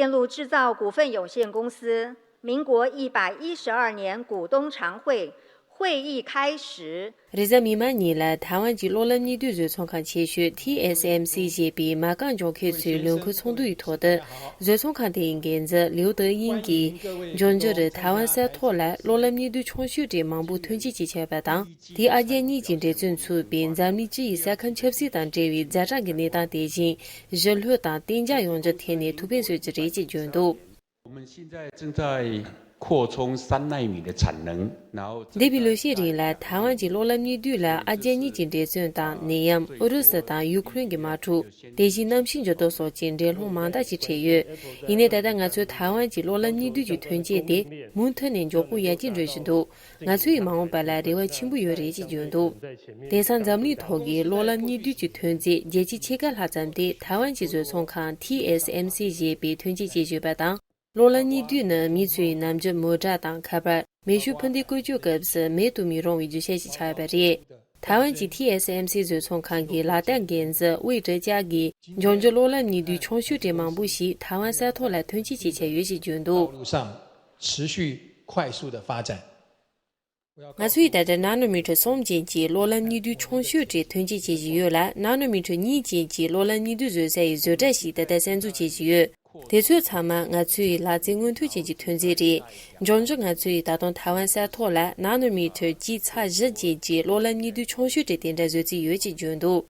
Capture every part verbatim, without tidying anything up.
电路制造股份有限公司民国一百一十二年股东常会会议开始。རེས་གཟའ་མིག་དམར་ཉིན་ལ་ཐའེ་ཝན་གྱི་གློག་ལམ་གཉིས་སྡུད་བཟོ་ཚོང་ཁང་ཆེ་ཤོས་ཊི་ཨེས་ཨེམ་སི་ཞེས་པའི་མ་རྐང་ལྗོངས་མཁན་ཚོའི་ལས་འགུལ་ཚོགས་འདུ་ཡི་ཐོག་ཏུ། བཟོ་ཚོང་ཁང་དེ་ཡི་འགན་འཛིན་ལིའུ་ཏེ་དབྱིན་གྱིས་འབྱུང་འགྱུར་ཐའེ་ཝན་ས་ཐོག་ལ་གློག་ལམ་གཉིས་སྡུད་ཆུང་ཤོས་གྲས་མང་པོ་ཐོན་སྐྱེད་བྱེད་འཆར་ཡོད་པ་དང་། དེས་ཨ་རྒྱ་གཉིས་ཀྱི་འབྲེལ་མཐུད་ཚུད་པའི་འཛམ་གླིང་སྤྱི་ཡི་ས་ཁམས་ཆབ་སྲིད་དང་འབྲེལ་བའི་ཛ་དྲག་གི་གནས་སྟངས་དེ་བཞིན་ཞི་ལྷོད་དང་གཏན་འཇགས་ཡོང་རྒྱུར་ཐད་ནས་ཐུགས་ཕན་གསོས་ཀྱི་རེད་ཅེས་བརྗོད་འདུག། 我们现在正在扩充三奈米的产能，然后 འདས་པའི་ལོ་ཤས་རིང་ལ་ཐའེ་ཝན་གྱི་གློག་ལམ་གཉིས་སྡུད་ལ་ཨ་རྒྱ་གཉིས་ཀྱི་འབྲེལ་མཐུད་དང་ནད་ཡམས་ཨུ་རུ་སུ་དང་ཡུ་ཁུ་རེན་གྱི་དམག་འཁྲུག་དེ་བཞིན་གནམ་གཤིས་འགྱུར་ལྡོག་སོགས་ཀྱི་འགྲན་སློང་མང་དག་ཅིག་འཕྲད་ཡོད། ཡིན་ནའི་ད་ལྟ་ང་ཚོས་ཐའེ་ཝན་གྱི་གློག་ལམ་གཉིས་སྡུད་ཀྱི་ཐོན་སྐྱེད་དེ་མུ་མཐུད་ནས་མགྱོགས་པོ་ཡར་རྒྱས་འགྲོ་བཞིན་འདུག། ང་ཚོ་ཡི་མ་འོངས་པ་ལ་རེ་བ་ཆེན་པོ་ཡོད་རེད་ཅེས་བརྗོད་འདུག། དེང་སང་འཛམ་གླིང་ཐོག་གི་གློག་ལམ་གཉིས་སྡུད་ཀྱི་ཐོན་རྫས་བརྒྱད་ཅུ་ཕྱེད་ཀ་ལྷག་ཙམ་དེ་ཐའེ་ཝན་གྱི་བཟོ་ཚོང་ཁང་ཊི་ཨེས་ཨེམ་སི་ཞེས་པས་ཐོན་སྐྱེད་བྱེད་བཞིན་ཡོད་པ་དང་། གློག་ལམ་གཉིས་སྡུད་ནི་མི་ཚོས་ནམ་རྒྱུན་མོ་ཊ་དང་ཁ་པར། མེ་ཤུགས་འཕུར་མདེལ་བཀོལ་སྤྱོད་སྐབས་སུ་མེད་དུ་མི་རུང་བའི་རྒྱུ་ཆ་ཞིག་ཆགས་ཡོད་པ་རེད། ཐའེ་ཝན་གྱི་ཊི་ཨེས་ཨེམ་སི་བཟོ་ཚོང་ཁང་གི་ལག་བསྟར་འགན་འཛིན་ཝེ་ཀྲི་ཅཱ་གིས་འབྱུང་འགྱུར་གློག་ལམ་གཉིས་སྡུད་ཆུང་ཤོས་གྲས་མང་པོ་ཞིག་ཐའེ་ཝན་ས་ཐོག་ལ་ཐོན་སྐྱེད་བྱེད་འཆར་ཡོད་ཅེས་བརྗོད་འདུག། 路上持续快速的发展。 ང་ཚོས་ད་ལྟ་ན་ནོ་མི་ཊར་གསུམ་ཅན་གྱི་གློག་ལམ་གཉིས་སྡུད་ཆུང་ཤོས་གྲས་ཐོན་སྐྱེད་བྱེད་བཞིན་ཡོད་ལ། ན་ནོ་མི་ཊར་གཉིས་ཅན་གྱི་གློག་ལམ་གཉིས་སྡུད་བཟོ་ས་ཡི་བཟོ་གྲྭ་ཞིག་ད་ལྟ་གསར་འཛུགས་བྱེད་བཞིན་ཡོད། དེ་ཚོ་ཚང་མ་ང་ཚོའི་ལག་རྩལ་མངོན་མཐོ་ཅན་གྱི་ཐོན་རྫས་རེད། འབྱུང་འགྱུར་ང་ཚོས་ད་དུང་ཐའེ་ཝན་ས་ཐོག་ལ་ན་ནོ་མི་ཊར་གཅིག་ཚེག་བཞི་ཅན་གྱི་གློག་ལམ་གཉིས་སྡུད་ཆུང་ཤོས་གྲས་དེ་འདྲ་བཟོ་རྩིས་ཡོད་ཅེས་བརྗོད་འདུག།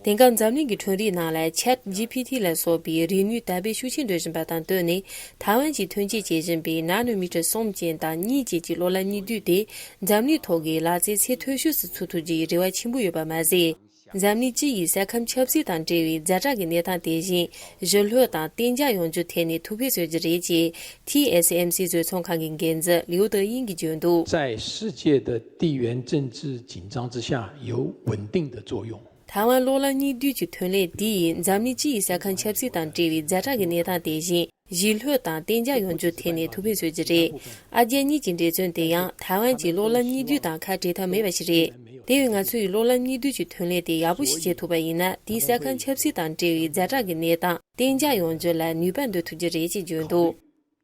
དེང་སྐབས་འཛམ་གླིང་གི་ཁྲོམ་རའི་ནང་ལ་ཆེཊ་ཇི་ཕི་ཊི་ལ་སོགས་པའི་རིག་ནུས་དར་སྤེལ་ཤུགས་ཆེན་འགྲོ་བཞིན་པ་དང་བསྟུན་ནས། ཐའེ་ཝན་གྱིས་ཐོན་སྐྱེད་བྱེད་བཞིན་པའི་ན་ནོ་མི་ཊར་གསུམ་ཅན་དང་གཉིས་ཅན་གྱི་གློག་ལམ་གཉིས་སྡུད་དེ་འཛམ་གླིང་ཐོག་གི་ལག་རྩལ་ཚད་མཐོ་ཤོས་སུ་ཚུད་ཐུབ་རྒྱུའི་རེ་བ་ཆེན་པོ་ཡོད་པ་མ་ཟད། འཛམ་གླིང་སྤྱི་ཡི་ས་ཁམས་ཆབ་སྲིད་དང་འབྲེལ་བའི་ཛ་དྲག་གི་གནས་སྟངས་དེ་བཞིན་ཞི་ལྷོད་དང་གཏན་འཇགས་ཡོང་རྒྱུར་ཐད་ནས་ཐུགས་ཕན་གསོས་ཀྱི་རེད་ཅེས་ཊི་ཨེས་ཨེམ་སི་བཟོ་ཚོང་ཁང་གི་འགན་འཛིན་ལིའུ་ཏེ་དབྱིན་གྱིས་བརྗོད་འདུག། 在世界的地缘政治紧张之下，有稳定的作用。 ཐའེ་ཝན་གློག་ལམ་གཉིས་སྡུད་ཀྱི་ཐོན་ལས་འདི་ཡིས་འཛམ་གླིང་སྤྱི་ཡི་ས་ཁམས་ཆབ་སྲིད་དང་འབྲེལ་བའི་ཛ་དྲག་གི་གནས་སྟངས་དེ་བཞིན་ཞི་ལྷོད་དང་གཏན་འཇགས་ཡོང་རྒྱུར་ཐད་ནས་ཐུགས་ཕན་གསོས་ཀྱི་རེད། ཨ་རྒྱ་གཉིས་ཀྱི་འབྲེལ་མཚོན་དེ་ཡང་ཐའེ་ཝན་གྱི་གློག་ལམ་གཉིས་སྡུད་དང་ཁ་བྲལ་ཐབས་མེད་པ་ཞིག་རེད། དེ་བས་ང་ཚོ་ཡིས་གློག་ལམ་གཉིས་སྡུད་ཀྱི་ཐོན་ལས་དེ་ཡག་པོ་ཞིག་བྱེད་ཐུབ་པ་ཡིན་ན། དེས་ས་ཁམས་ཆབ་སྲིད་དང་འབྲེལ་བའི་ཛ་དྲག་གི་གནས་སྟངས་གཏན་འཇགས་ཡོང་རྒྱུ་ལ་ནུས་པ་འདོན་ཐུབ་རྒྱུ་རེད་ཅེས་བརྗོད་འདུག།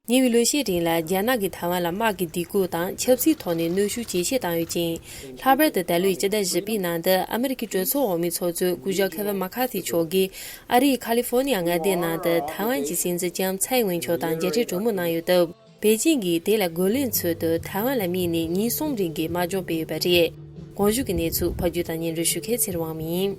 ཉེ་བའི་ལོ་ཤས་རིང་ལ་རྒྱ་ནག་གིས་ཐའེ་ཝན་ལ་དམག་གི་སྡིགས་སྐུལ་དང་ཆབ་སྲིད་ཐོག་ནས་གནོན་ཤུགས་ཇེ་ཆེ་བཏང་ཡོད་ཅིང་། ལྷག་པར་དུ་ད་ལོའི་སྤྱི་ཟླ་བཞི་པའི་ནང་དུ་ཨ་མི་རི་ཀའི་གྲོས་ཚོགས་འོག་མའི་ཚོགས་གཙོ་སྐུ་ཞབས་ཁེ་ཝིན་མ་ཁ་ཐི་མཆོག་གིས་ཨ་རིའི་ཁ་ལི་ཧྥོ་ནི་ཡ་མངའ་སྡེའི་ནང་དུ་ཐའེ་ཝན་གྱི་སྲིད་འཛིན་ལྕམ་ཚའེ་ཝེན་མཆོག་དང་མཇལ་འཕྲད་གྲོས་མོལ་གནང་ཡོད་སྟབས། པེ་ཅིང་གིས་དེ་ལ་རྒོལ་ལན་འཚོལ་དུ་ཐའེ་ཝན་ལ་དམིགས་ནས་ཉིན་གསུམ་རིང་གི་དམག་སྦྱོང་སྤེལ་ཡོད་པ་རེད། གོང་ཞུས་ཀྱི་གནས་ཚུལ་ཕབ་སྒྱུར་དང་སྙན་སྒྲོན་ཞུ་མཁན་ཚེ་རིང་དབང་མོ་ཡིན།